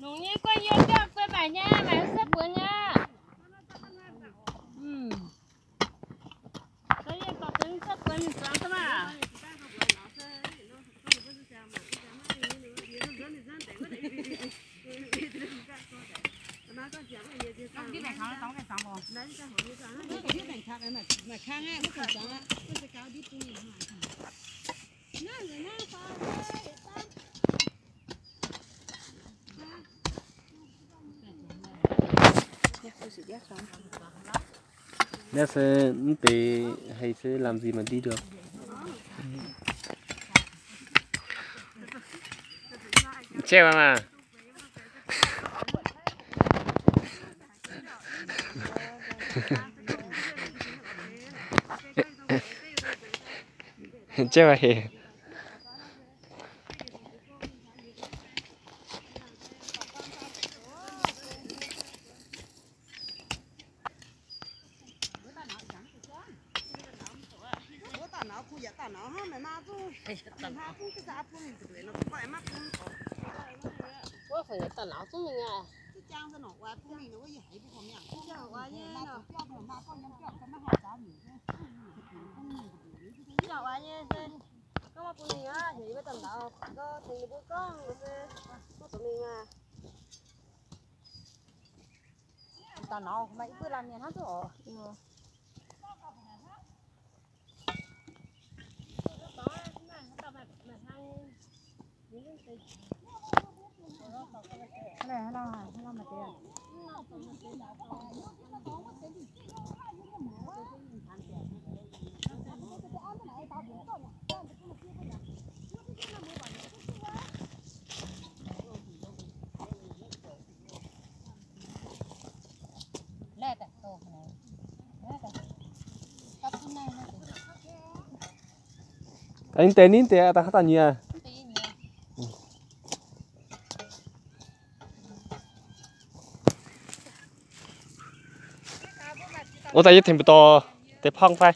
Nongc nyei guai yie biauv guai maaic nyei, maaic suotv buonc nyei. Naaiv se mv deix haiz se làm gì mà đi được. Chép vào mà. Chép vào hề. Taux nor maaih i buov laanh mienh hnangv duqv oc. Ninh deix, ninh deix, da'haav daaih nyiex. Ov, daaih yie tengx mbu'ndongx deix pong fai.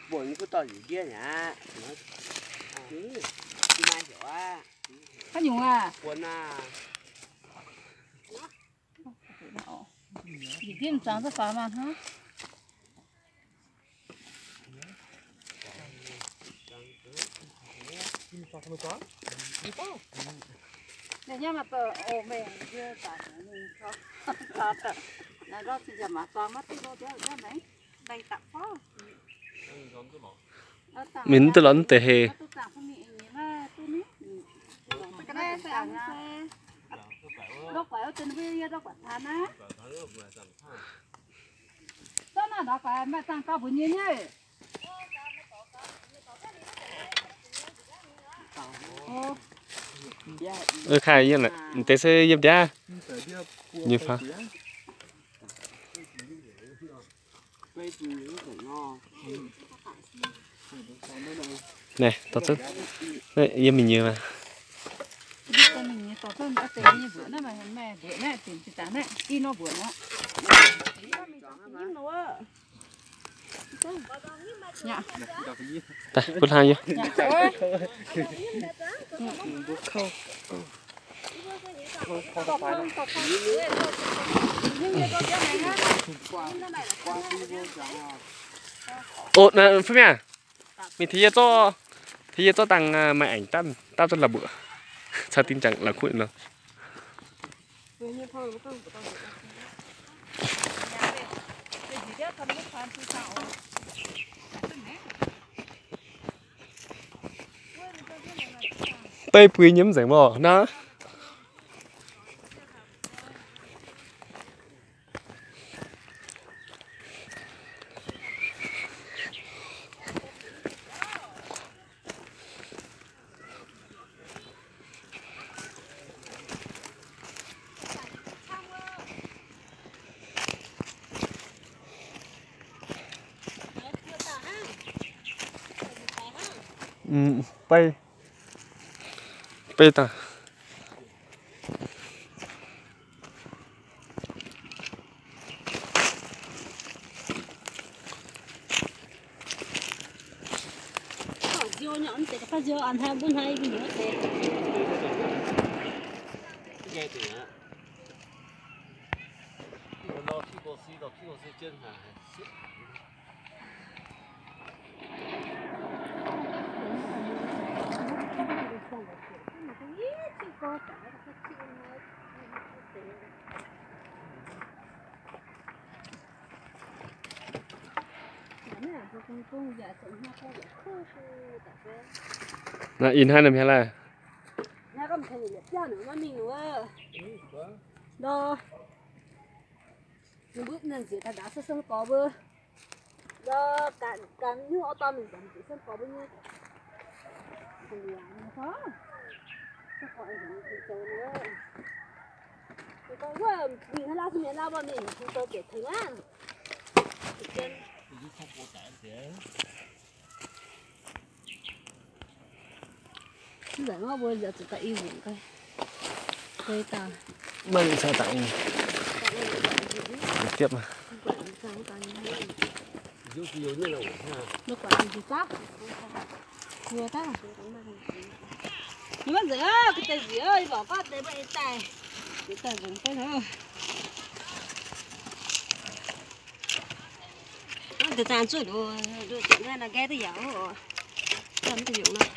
Buonc nyei kuv dorh njiec ndiev aqv. Maaih heuc aqv. Haaix nyungc aac? Buonc aac. Njiec ndiev zuangx za'faaux maah hnangv. Mingh duqv lorz deix heh. Ov, kaaix yiem deix se yiem ndiev nyei fai? Naaiv, dorh zunv. Naaiv yiem mingh nyei maah. Daaih butv hlaang yie. Ov, naaiv fai miangh. Mingh tengx yie zorqv, tengx yie zorqv dangh maaih aengc daaih, daaih zorqv la'mbuoqc caux dinh jangx la'kuqv nor. Deiv-bui nyei mv nzengc mv orqc naaiv. Mv, beiv, beiv daaih. Naaiv ih hnangv naaiv mienh laeh. Mv baac mbuo nziaauc zuqc daaih i nzunc ga'naaiv. Maiv liuz caux dangx nyei. Diepv maah. Maiv nzengc, ga'deix nziec, yie mbuo gorngv deix maiv daaih. Daaih nzunc ga'naaiv. Deix zaang zuqv nduqc, nduqc zuqc naaiv nqaai duqv yaac oc. Mv deix yungz nor.